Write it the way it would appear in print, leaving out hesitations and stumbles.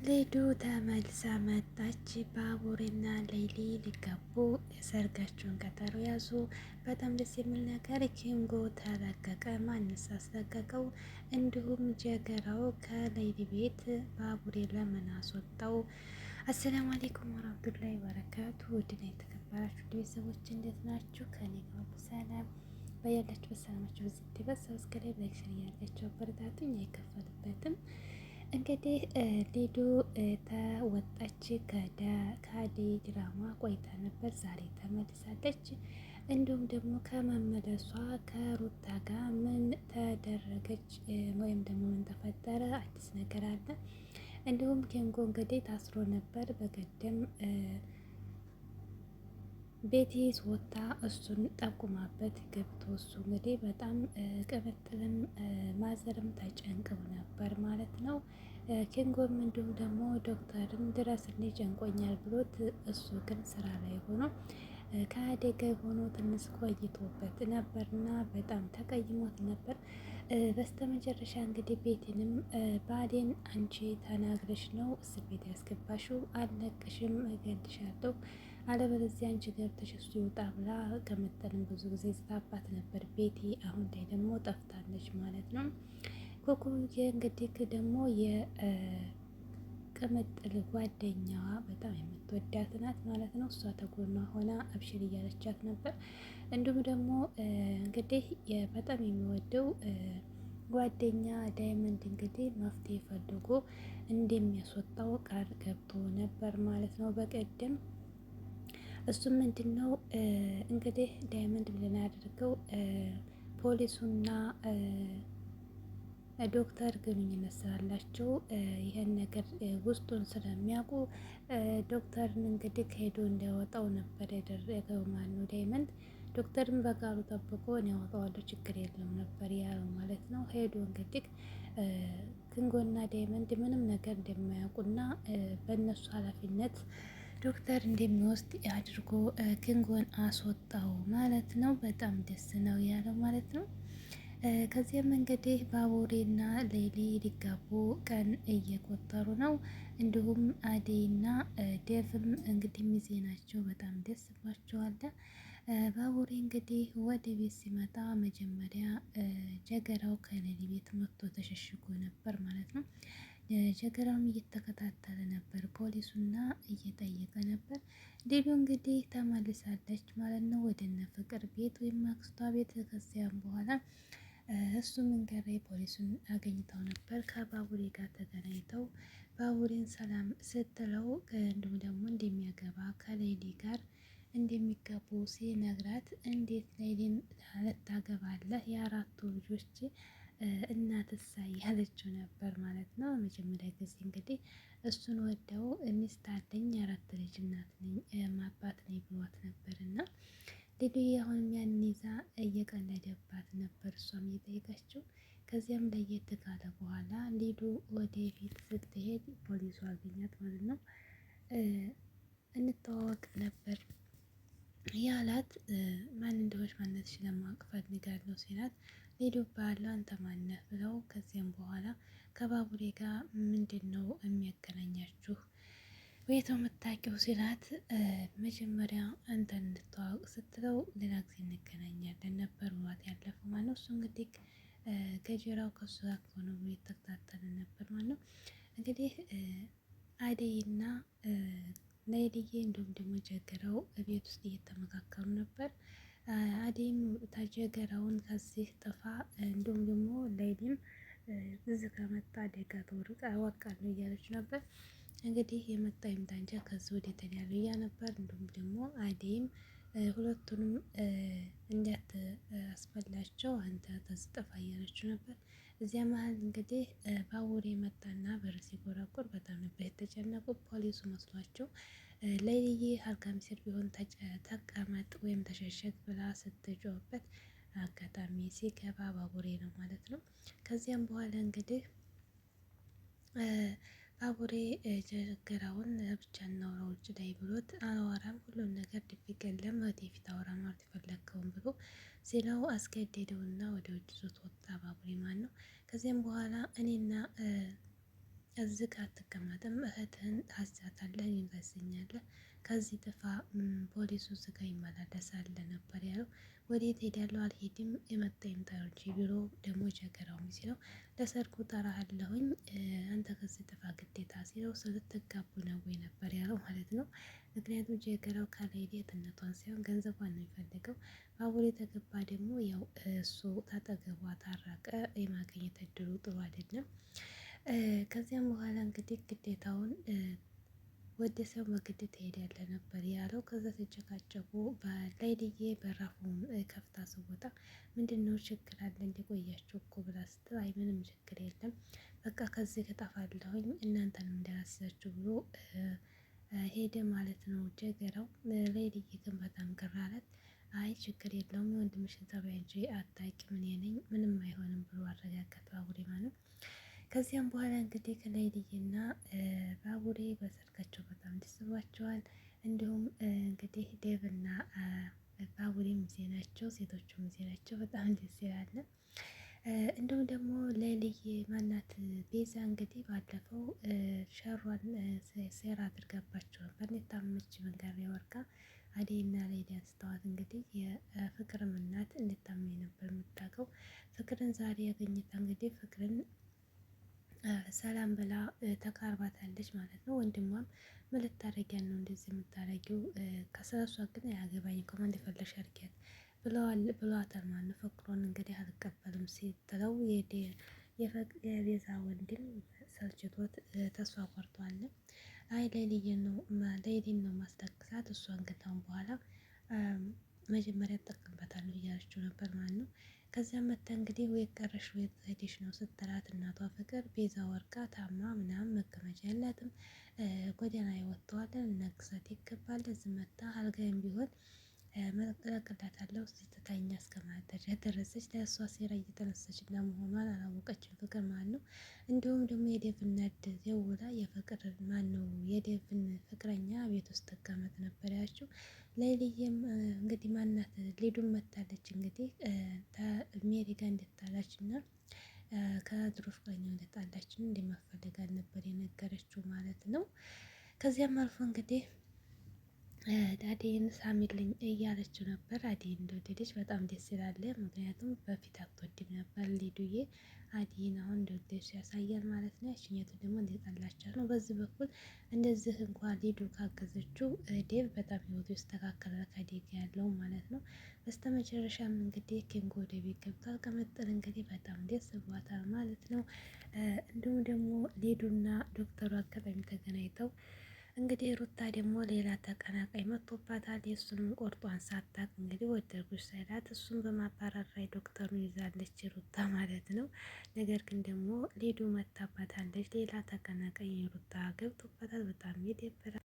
ሊዱ ተመልሳ መጣች። ባቡሬና ሌሊ ሊጋቡ የሰርጋቸውን ቀጠሮ ያዙ። በጣም ደስ የሚል ነገር ኪንጎ ተለቀቀ። ማንስ አስለቀቀው? እንዲሁም ጀገራው ከሌሊ ቤት ባቡሬ ለምን አስወጣው? አሰላሙ አሌይኩም ወራህመቱላሂ ወበረካቱ። ውድና የተከበራችሁ ቤተሰቦች እንዴት ናችሁ? ከኔ ጋር ሰላም በያላችሁ በሰላማችሁ ብዝት ይበል። subscribe፣ like፣ share እያደረጋችሁ አበረታቱኝ። አይከፈልበትም። እንግዲህ ሊዱ ተወጣች ከአደይ ድራማ ቆይታ ነበር። ዛሬ ተመልሳለች። እንዲሁም ደግሞ ከመመለሷ ከሩታ ጋር ምን ተደረገች ወይም ደግሞ ምን ተፈጠረ? አዲስ ነገር አለ። እንዲሁም ኬንጎ እንግዲህ ታስሮ ነበር በቀደም ቤቲ ወታ እሱን ጠቁማበት ገብቶ እሱ እንግዲህ በጣም ቅምጥልም ማዘርም ተጨንቀው ነበር ማለት ነው። ኪንጎም እንዲሁም ደግሞ ዶክተርም ድረስልኝ ጨንቆኛል ብሎት እሱ ግን ስራ ላይ ሆኖ ከአደጋ ሆኖ ትንሽ ቆይቶበት ነበርና በጣም ተቀይሞት ነበር። በስተመጨረሻ እንግዲህ ቤቲንም ባሌን አንቺ ተናግረሽ ነው እስር ቤት ያስገባሽው፣ አልለቅሽም፣ እገልሻለሁ አለበለዚያ አንቺ ገብተሽ እሱ ይውጣ ብላ ከመጠንም ብዙ ጊዜ ዝታባት ነበር ቤቲ። አሁን ላይ ደግሞ ጠፍታለች ማለት ነው። ኮኩብዬ እንግዲህ ደግሞ የቅምጥል ጓደኛዋ በጣም የምትወዳት ናት ማለት ነው። እሷ ተጎኗ ሆና አብሽር እያለቻት ነበር። እንዲሁም ደግሞ እንግዲህ በጣም የሚወደው ጓደኛ ዳይመንድ እንግዲህ መፍትሄ ፈልጎ እንደሚያስወጣው ቃል ገብቶ ነበር ማለት ነው በቀደም እሱም ምንድን ነው እንግዲህ ዳይመንድ ብለን ያደርገው ፖሊሱና ዶክተር ግንኙነት ስላላቸው ይህን ነገር ውስጡን ስለሚያውቁ ዶክተርን እንግዲህ ከሄዶ እንዲያወጣው ነበር ያደረገው ማለት ነው ዳይመንድ። ዶክተርን በቃሉ ጠብቆ እኔ ያወጣዋለሁ ችግር የለም ነበር ያለው ማለት ነው። ሄዶ እንግዲህ ክንጎና ዳይመንድ ምንም ነገር እንደማያውቁና በእነሱ ኃላፊነት ዶክተር እንደሚወስድ አድርጎ ክንጎን አስወጣው ማለት ነው። በጣም ደስ ነው ያለው ማለት ነው። ከዚያም እንግዲህ ባቡሬና ሌሊ ሊጋቡ ቀን እየቆጠሩ ነው። እንዲሁም አደይና ዴቭም እንግዲህ ሚዜ ናቸው። በጣም ደስ ብሏቸዋል። ባቡሬ እንግዲህ ወደ ቤት ሲመጣ መጀመሪያ ጀገራው ከሌሊ ቤት መጥቶ ተሸሽጎ ነበር ማለት ነው። ጀገራውም እየተከታተለ ነበር፣ ፖሊሱና እየጠየቀ ነበር። ሊዱ እንግዲህ ተመልሳለች ማለት ነው ወደ እነ ፍቅር ቤት ወይም አክስቷ ቤት። ከዚያም በኋላ እሱ መንገድ ላይ ፖሊሱን አገኝተው ነበር። ከባቡሬ ጋር ተገናኝተው ባቡሬን ሰላም ስትለው እንዲሁም ደግሞ እንደሚያገባ ከሌሊ ጋር እንደሚጋቡ ሲነግራት እንዴት ሌሊን ታገባለህ? የአራቱ ልጆች እናትሳ እያለችው ነበር ማለት ነው። መጀመሪያ ጊዜ እንግዲህ እሱን ወደው ሚስት አለኝ አራት ልጅ እናት ነኝ አባት ነኝ ብሏት ነበር እና ሊዱዬ አሁንም ያንን ይዛ እየቀለደባት ነበር እሷም እየጠየቀችው። ከዚያም ለየት ካለ በኋላ ሊዱ ወደፊት ስትሄድ ፖሊሱ አገኛት ማለት ነው። እንተዋወቅ ነበር ያላት ማን እንደሆነች ማንነትሽ ለማወቅ እፈልጋለሁ ሲላት ሊዱ እባላለሁ አንተ ማነህ ብለው ከዚያም በኋላ ከባቡሬ ጋር ምንድን ነው የሚያገናኛችሁ ቤቶ የምታውቂው ሲላት መጀመሪያ አንተን እንድተዋወቅ ስትለው ሌላ ጊዜ እንገናኛለን ነበር ብሏት ያለፈው ማለት ነው። እሱ እንግዲህ ገጀራው ከሱ ጋር ከሆነ ብሎ የተከታተለ ነበር ማለት ነው። እንግዲህ አደይና ሌሊዬ እንዲሁም ደግሞ ጀገራው ቤት ውስጥ እየተመካከሩ ነበር። አደይም ታጀገራውን ከዚህ ጥፋ፣ እንዲሁም ደግሞ ሌሊም እዚህ ከመጣ አደጋ ተወርቃ አወቃለሁ እያለች ነበር። እንግዲህ የመጣ ይምጣ እንጂ ከዚህ ወደ ተለያዩ እያ ነበር። እንዲሁም ደግሞ አደይም ሁለቱንም እንዳታስበላቸው አንተ ከዚህ ጥፋ እያለችው ነበር። እዚያ መሀል እንግዲህ ባቡሬ መጣና በር ሲጎረጉር በጣም ነበር የተጨነቁ። ፖሊሱ መስሏቸው ሌሊዬ አልጋም ስር ቢሆን ተቀመጥ ወይም ተሸሸግ ብላ ስትጮህበት አጋጣሚ ሲገባ ባቡሬ ነው ማለት ነው። ከዚያም በኋላ እንግዲህ ባቡሬ ጀገራውን ብቻ እናውራ ውጭ ላይ ብሎት አላወራም፣ ሁሉም ነገር ድብቅ የለም እህቴ ፊት አውራ ማለት የፈለግከውን ብሎ ሲለው አስገደደውና ወደ ውጭ ዞት ወጣ ባቡሬ ማለት ነው። ከዚያም በኋላ እኔና እዚህ ጋር አትቀመጥም፣ እህትህን ታዛታለህ፣ እኔን ታዘኛለህ፣ ከዚህ ጥፋ፣ ፖሊሱ እዚህ ጋር ይመላለሳል ነበር ያለው። ወዴት ሄዳለሁ? አልሄድም፣ የመጣ ይምጣ እንጂ ቢሮ ደግሞ ቸገረውም ሲለው ለሰርጉ ጠራሃለሁኝ አንተ ከዚህ ጥፋ ግዴታ ሲለው ስትጋቡ ነው ወይ ነበር ያለው ማለት ነው። ምክንያቱም ጀገራው ካለሄደ እህትነቷን ሳይሆን ገንዘቧን ነው የሚፈልገው። ባቡር የተገባ ደግሞ ያው እሱ ታጠገቧ ታራቀ የማግኘት እድሉ ጥሩ አይደለም። ከዚያም በኋላ እንግዲህ ግዴታውን ወደ ሰው በግድ ትሄዳለህ ነበር ያለው። ከዛ ተጨቃጨቁ። ላይድዬ በራፉን ከፍታ ስወጣ ምንድን ነው ችግር አለ እንዲቆያችሁ እኮ ብላ ስትል አይ ምንም ችግር የለም በቃ ከዚህ እጠፋለሁኝ እናንተንም እንዳላስዛችሁ ብሎ ሄደ ማለት ነው ጀገራው። ላይድዬ ግን በጣም ቅር አላት። አይ ችግር የለውም የወንድምሽን ጸባይ እንጂ አታውቂም እኔ ነኝ ምንም አይሆንም ብሎ አረጋጋት ባቡሬ ማለት ነው። ከዚያም በኋላ እንግዲህ ከላይልዬና ባቡሬ በሰርጋቸው በጣም ደስ ብሏቸዋል። እንዲሁም እንግዲህ ዴቭና ባቡሬ ሚዜ ናቸው፣ ሴቶቹ ሚዜ ናቸው። በጣም ደስ ይላል። እንዲሁም ደግሞ ሌልዬ ማናት ቤዛ እንግዲህ ባለፈው ሸሯን ሴራ አድርጋባቸው ነበር። የታመመች መንገድ ላይ ወርቃ አደይና ሌሊ አንስተዋት እንግዲህ የፍቅርም እናት እንድታመኝ ነበር የምታውቀው። ፍቅርን ዛሬ ያገኘታ እንግዲህ ፍቅርን ሰላም ብላ ተቃርባታለች ማለት ነው። ወንድሟም ምን ልታረጊያት ነው እንደዚህ የምታረጊው? ከሰሷ ግን አያገባኝም ከማን እንደፈለግሽ አድርጊያት ብለዋል ብለዋታል ማለት ነው። ፍቅሯን እንግዲህ አልቀበልም ስትለው የቤዛ ወንድም ሰልችቶት ተስፋ ቆርጧል። አይ ሌሊን ነው ሌሊን ነው ማስለቅሳት እሷን ግን አሁን በኋላ መጀመሪያ እጠቀምበታለሁ እያለችው ነበር ማለት ነው። ከዚያም መታ እንግዲህ ወይ ቀረሽ ወይ ሄደሽ ነው ስትላት እናቷ ፍቅር ቤዛ ወርቃ ታማ ምናምን መቀመጫ የላትም ጎዳና ይወጥተዋል ልናግዛት ይገባል። እዚህ መታ አልጋይም ቢሆን እለቅላታለሁ ስትተኛ እስከ ማለት ደረሰች። ለእሷ ሴራ እየተነሳች ለመሆኗን አላወቀችም ፍቅር ማለት ነው። እንዲሁም ደግሞ የዴቭን እናት ደውላ የፍቅር ማን ነው የዴቭን ፍቅረኛ ቤት ውስጥ ተቀመጥ ነበር ያችው። ሌሊዬም እንግዲህ ማናት ሊዱን መታለች እንግዲህ ሜሪ ጋር እንደተጣላች እና ከድሮ ፍቅረኛው እንደጣላች እንደማፈልጋት ነበር የነገረችው ማለት ነው። ከዚያም አልፎ እንግዲህ አደይን ሳሚልኝ እያለችው ነበር። አደይን እንደወደደች በጣም ደስ ይላል። ምክንያቱም በፊት አትወድም ነበር ሊዱዬ፣ አደይን አሁን እንደወደደች ያሳያል ማለት ነው። ያችኛቱ ደግሞ እንደጠላቻት ነው። በዚህ በኩል እንደዚህ እንኳን ሊዱ ካገዘችው ዴቭ በጣም ህይወቱ ይስተካከላል ከዴቭ ያለው ማለት ነው። በስተመጨረሻም እንግዲህ ኪንጎ ወደ ቤት ገብቷል። ቅምጥል እንግዲህ በጣም ደስ ብሏታል ማለት ነው። እንዲሁም ደግሞ ሊዱና ዶክተሩ አጋጣሚ ተገናኝተው እንግዲህ ሩታ ደግሞ ሌላ ተቀናቃይ መጥቶባታል። የእሱንም ቆርጧን ሳታቅ እንግዲህ ወደድኩሽ ሳይላት እሱን በማባረር ላይ ዶክተሩን ይዛለች ሩታ ማለት ነው። ነገር ግን ደግሞ ሊዱ መታባታለች። ሌላ ተቀናቃኝ ሩታ ገብቶባታል። በጣም ይደብራል።